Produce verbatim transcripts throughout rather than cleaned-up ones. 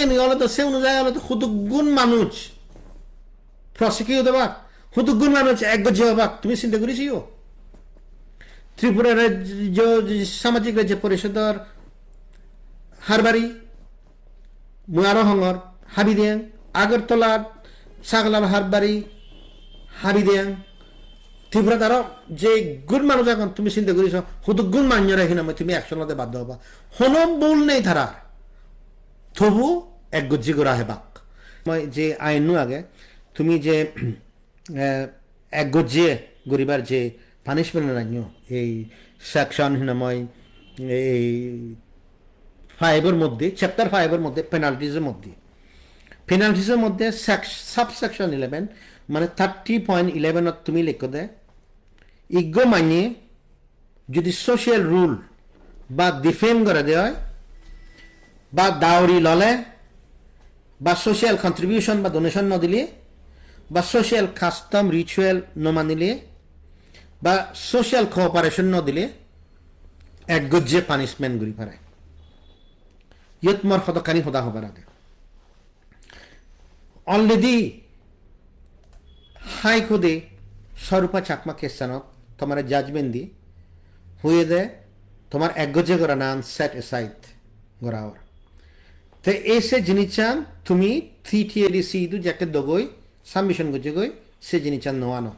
Ni olode se onujai olode huduggun manuj prosecute obak, huduggun manuj ekgojje obak, tumi sinte guri seyo. Tripura Rajyo Samajik Rajyo Porishodor Harbari, mui aro hongor, habi diyang, Agartalar, Sagalar Harbari, habi diyang. Tripurat aro je gun manuj agon, tumi sinte guri so, huduggun manjore hinamoi tumi action lode baddo oba. Hono bul nei tarar. Tobu ekgojje gora hebak. Moi je ainnu age, tumi je, eh, ekgojje guribar je punishment ranyo, ei section hinamoi, ei five or moddhe, chapter five or moddhe, penalties or moddhe. Penalties or moddhe sec-, subsection eleven, mane thirty point eleven ot tumi lekkode, iggo manye jodi social rule ba defame gore de oi, ba dowry lole, ba social contribution ba donation no dile, ba social custom ritual no manile, ba social cooperation no dile, ekgojje punishment guri pare. Iyot mor hodokkani hoda hobar age. Already High Court-e Swarupa Chakma case-anot tomare judgment di hoyede tomar ekgojje goranan set aside gora or. Te ei se jinissan tumi T T A D C idu jekke dogoi submission gojjegoi se jinissan no ano.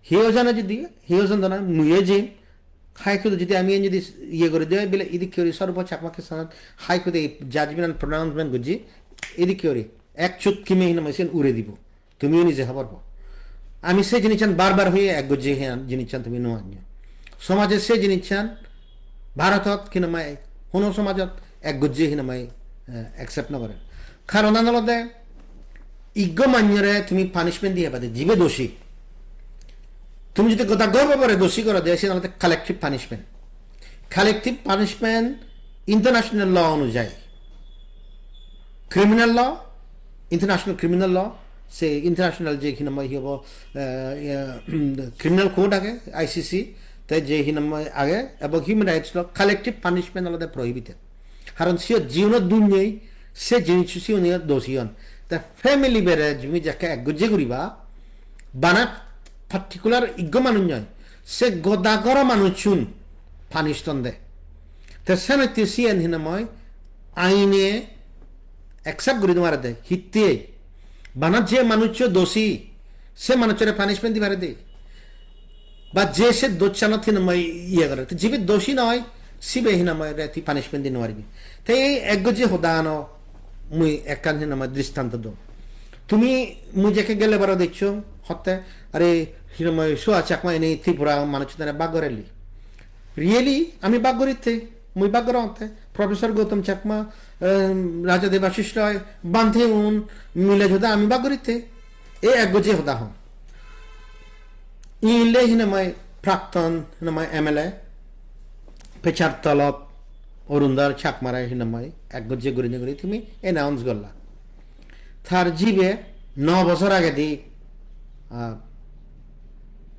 Hiyo jana jodi, hiyo jana mui jim, High Court jodi ami jodi iye gori de bile idikke gori Swarupa Chakma case-anot High Court-e judgment and pronouncement gojje, idikke gori ek chutkime hinamoi sen ure dibo. Tumiyo nije hobor po. Ami se jinissan bar bar hoye ekgojje hiyan jinissan tumi no anyo. Somaje se jinissan Bharotot hinamai hono somajot ekgojje hinamai, eh, accept no goren. Karonan olode iggo manjore tumi punishment diye bade jibe doshi. Tumi jodi goda gorbo pore doshi goro de, sen olode collective punishment. Collective punishment international law onujai. Criminal law, international criminal law, se international je hinamai hi hobo, eh, eh, criminal code age, I C C, te je hinamai age, ebong human rights law, collective punishment olode prohibited. Karon siyot jiuno dunnei se jinis siune dosi on. Te family bere jumi jekke ekgojje guriba, bana particular iggo manuj noi, se goda goro manuchun punish ton de. Te senotte siyen hinamoi aine accept guri no pare de. Hitte bana je manuccho dosi, se manuchore punishment di pare de. Ba je se dochanot hinamoi iye gore. Te jibe dosi noi, sibe hinamoi re ti punishment di no paribi. Te ei ekgojje hodano mui ekkan hinamoi dristanto dong. Tumi mui jekke gelle baro deccho, hotte, are hinamoi Suhas Chakma ini Tripura manuchunore bag gorelli. Really? Ami bag goritte, mui bag gorongotte, Professor Gautam Chakma, em, Raja Debashish Roy, Bhante un, mile joda ami bag goritte, e ekgojje hoda hon. Ile hinamai prakton, hinamai M L A, Pecharthalot, Arundhar Chakmare hinamai ekgojje gurinei guri tumi announce gorla. Tar jibe no bojor agedi, ah,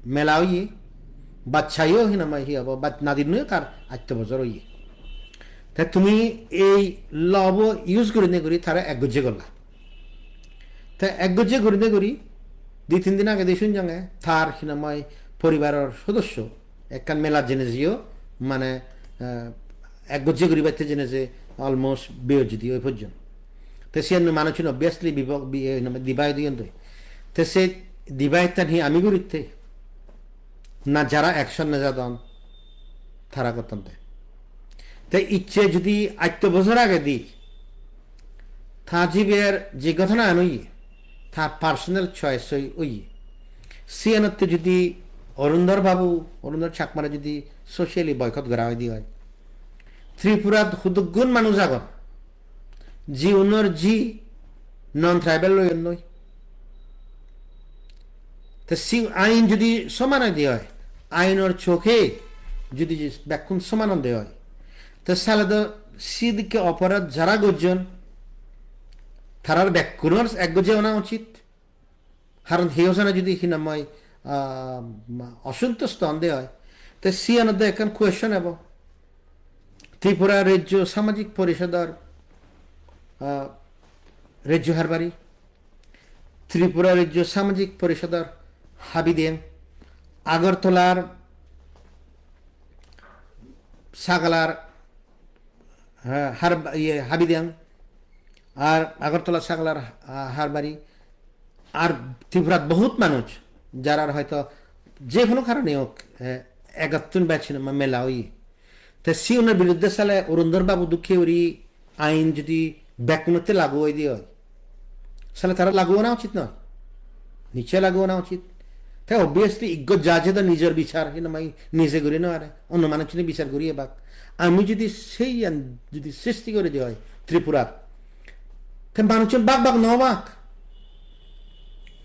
mela oye, bachchayo hinamai hi hobo, bach-, nadinnoyo tar atto bojor oye. Te tumi ei law bo use gurinei guri tare ekgojje gorla. Te ekgojje gurinei guri di tin din agedi sunjonge tar hinamai poribaror sodosso ekkan mela jene jeyo, mane, eh, ekgojje guribatte jene je almost beyojjodi oi pojjon. Te siyan manuchun obviously bibho-, bi-, eh, hinamai divide oyon doi. Te se divide tan hi ami guritte? Na jara action nejadon tara gotton de. Te icche judi atto bojor agedi ta jiber je ghotonan oye, ta personal choice oi oye. Siyanotte judi Arundhar babu, Arundhar Chakmare judi socially boycott gora oide oi, Tripurat huduggun manuj agon, jiunor ji non tribal loyonnoi. Te si ain judi soman oide oi, ainor chokhe judi bekkun soman onde oi, te sale do sidikke oporad jara gojjon, tarar bekkunor ekgojje ona uchit. Karon he hojana judi hinamai, ah, osuntosto onde oi, te siyanot do ekkan question ebo. Tripura Rajyo Samajik Porishodor, ah, Rejjo Harbari, Tripura Rejjo Samajik Porishodor Habideng, Agartalar Sagalar, ha, Har-, iye, Habideng, ar Agartala Sagalar, ha, Harbari, ar Tripurat bohut manuj, jarar hoyto je hono karone ok, eh, egottun bej hinamai mela oye. Te siunor biruddhe sale Arundhor babu dokke guri ain jodi bekkunotte lagu oide oi, sale tara lagu ona uchit noi? Nichoi lagu ona uchit. Te obviously iggo judge-e do nijor bichar hinamai nije guri no pare, onno manuchune bichar guri ebak. Ami jodi seiyan jodi sristi guri de oi Tripurat, te manuchun bak bak no obak?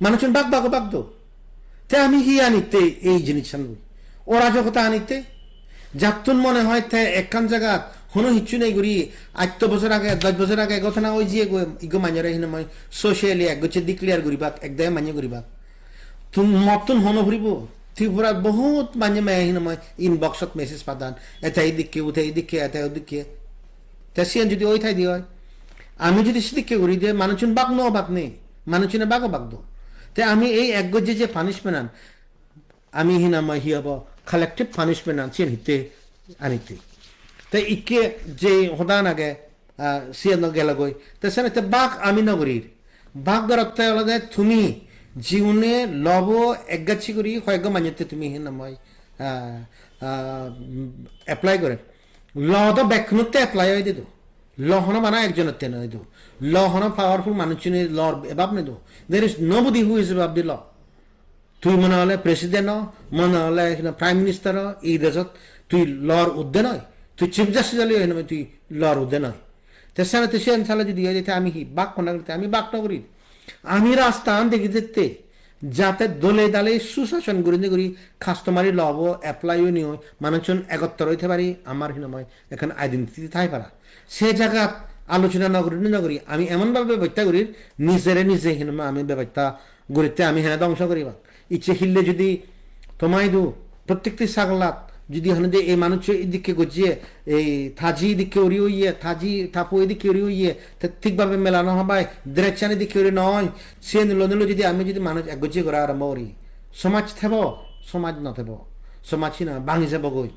Manuchun bak bak obak do. Te ami hi anitte ei jinissan loi? Orajokota anitte? Jattun mone hoi te ekkan jagat hono hissu nei guri atto bojor age, dosh bojor age ghotona oi jiye goi, iggo manjore hinamai socially ekgocche declare guribak, ekdagi manye guribak. Tun mottun hono puribo? Tripurat bohut manye me hinamai inbox-ot message padan. Ete idikke, ute idikke, ete odikke. Te siyan jodi oi thai de oi, ami jodi sidikke guri de, manuchun bak no obak nei, manuchune bak obak do. Te ami ei ekgojje je punishment-an, ami hinamai hi hobo, collective punishment-an, siyan hitte anitte? Te ikke je hodan age, ah, siyan no gelogoi. Te senotte bak ami no gurir. Bak gorotte olode tumi jiune lobo ekgacchi guri hoyekko manjotte tumi hinamai, ah, ah, mm, apply gorer. Law do bekkunotte apply oide do. Law hono bana ekjonotte noi do. Law hono powerful manuchune law-r ebab nei do. There is nobody who is above the law. Tui mone hole president o, mone hole hina prime minister o, ei dejot tui law-r urde noi. Tui chief justice ole hina tui law-r urde noi. Te sale tui siyan sale jodi oi, te ami hi bak honna guri, te ami bak no guri. Ami rasta an degi dette, jate dole dale susason gurinei guri customary law bo apply oinei oi, manuchun egottor oi te pari, amar hinamai ekkan identity thai para. Se jagat alochona no gurinei no guri, ami emon bhabe bebosta gurir, nijere nije hinamai ami bebosta guritte ami hene dongso guribak. Icche hille jodi tomaidu prottekti saglat jodi hone je ei manuccho idikke gojje, ei ta ji idikke uri oye, ta ji ta po idikke uri oye, te thik bhabe mela no habai, dress-an idikke uri noi, siyen loi nilo jodi ami jodi manuj ek gojje gora arambo guri, somaj thebo? Somaj no thebo, somaj hina bangi jabo goi.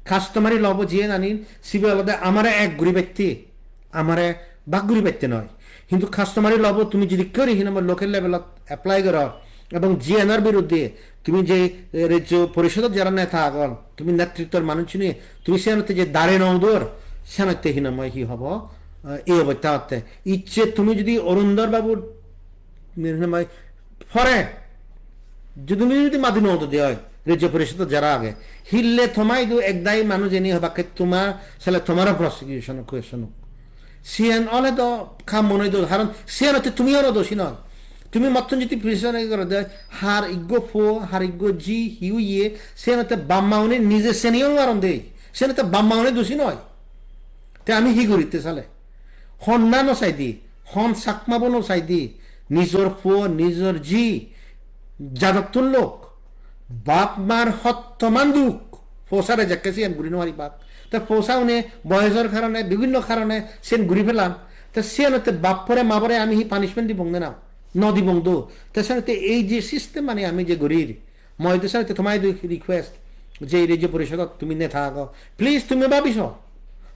Customary law bo jiyen anin, sibe olode amare ek guribatte, amare bhag guribatte noi. Hintu customary law bo tumi jodi guri hinamai local level-ot apply goror, ebong jiyenor biruddhe tumi je, eh, rejjo porishodot jara neta agon, tumi netrittor manuchchune, tumi senotte je dare no udor, senotte hinamai hi hobo, eh, ei obosta otte. Icche tumi jodi Arundhor babur hinamai pore, jodi tumi jodi madi no udode oi, rejjo porishodot jara age, hille tomaidu ek dagi manuj eni hobakke toma, sale tomaro prosecution question ok. Siyen ole do kam mone do, haron siyen otte tumi oro dosi noi. Tumi mottun jodi prison e gorode, har iggo po, har iggo ji, hi oye, siyen otte bap ma une nije senior waron de. Siyen otte bap ma une dosi noi. Te ami hi guritte sale? Honna no saidi, hon Chakma bo no saidi, nijor po, nijor ji, jadottun lok, bap mar hottoman duk, posare jekke siyen guri no paribak. Te posa une boyosor karone, bibhinno karone siyen guri pelan. Te siyenotte bappore mabore ami hi punishment dibong de na? No dibong do. Te senotte ei je system ani ami je gurir, moi to senotte tomaidu request, je ei rejjo porishodot tumi neta ago, please tumi babi so.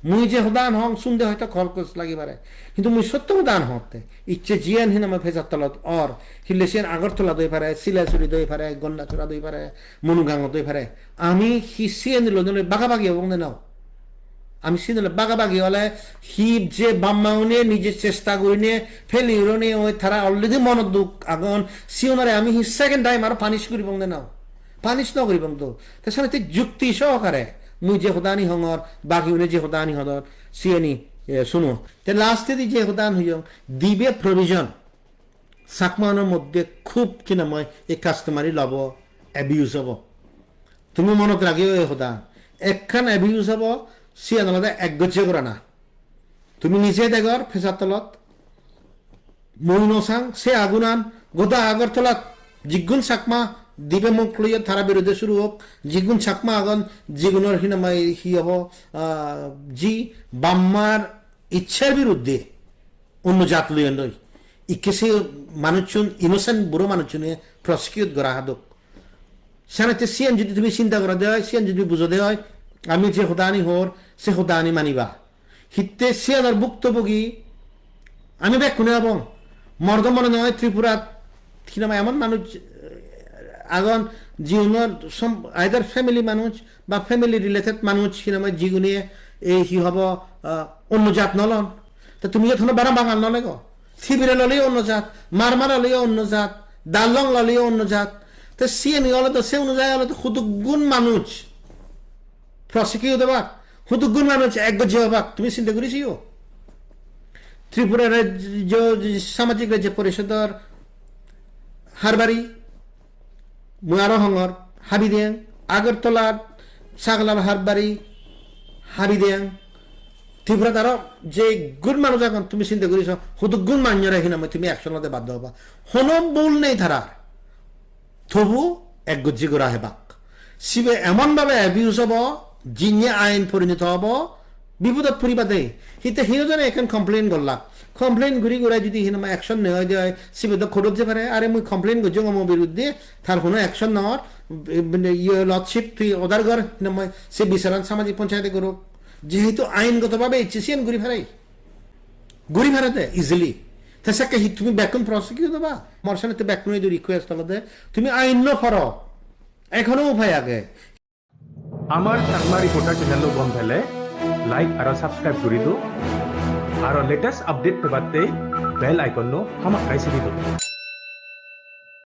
Mui je hodan hong sunde hoyto korkos lagi pare, hintu mui sotto hodan hongotte. Icche jiyen hinamai pejat tolot or, hille siyen Agartalat oi pare, Silachuri oi pare, Gandachara oi pare, Manugangot oi pare. Ami hi siyen loi loi bagabagi obong de no? Ami siyen loi bagabagi ole hi je bap ma une nije chesta gurine peli urone oi, tara already monot duk agon, siunore ami hi second time aro punish guribong de no? Punish no guribong do. Te sale te jukti sohokare mui je hodani hongor, bagi une je hodani hodon, siyeni, eh, suno. Te last-edi je hodan hoyong, dibe provision Chakma-unor moddhe khub hinamai ei customary law-bo abuse obo. Tumi monot ragiyo ei hodan. Ekkan abuse obo, siyan olode ek gojje gorana. Tumi nije degor pejat tolot, mui no sang, se agunan goda Agartalat jiggun Chakma dibe muk loiye tara biruddhe suru ok, jiggun Chakma agon, jigunor hinamai hi obo, ah, ji bap mar iccher biruddhe onno jat loyon doi. Ikke se manuchun, innocent buro manuchune prosecute gora hadok. Senotte siyan jodi tumi chinta gorode oi, siyan jodi bujode oi, ami je hodani hor, se hodani maniba. Hitte siyanor bhuktobogi ami bekkune obong. Mor do mone noi Tripurat hinamai emon manuj, eh, agon, jiunor som-, either family manuj ba family related manuj hinamai jigune ei hi hobo, ah, onno jat nolon. Ta tumi iyot hono bara Bangal nolego. Tibire loleyo onno jat, Marmar loleyo onno jat, Darlong loleyo onno jat. Te siyeni olode se onujai olode huduggun manuj prosecute obak, huduggun manuj ekgojje obak, tumi sinte guri siyo. Tripura Rajyo Samajik Rajyo Porishodor Harbari, mui aro hongor, Habideng, Agartalar, Saglar Harbari, Habideng, Tripurat aro je gun manuj agon, tumi sinte guri so, huduggun manjore hinamai tumi action lode baddo oba. Hono bul nei tarar. Tobu ekgojji gora hebak. Sibe emon bhabe abuse obo, jinye ain porinoto obo, bipodot puribade. Hitte hiyojone ekkan complain gollak. Complain guri gura jodi hinamai action nei oi de oi, sibe do court-ot je pare, "Are mui complain gojjong omo biruddhe, tar hono action nor, iye lordship tui order gor," hinamai se bicharan samajik panchayate gorok. Jehetu aingoto bhabe icche siyen guri pare. Guri parede easily. Te sekke hi tumi bekkun prosecute oba? Mor senotte bekkune idu request olode, tumi ain no poro. Ekhono upai age. Amar Chakma Reporter channel-o gom pele like aro subscribe guri do. Aro latest update pebatte bell icon-o hamakkai sibi do.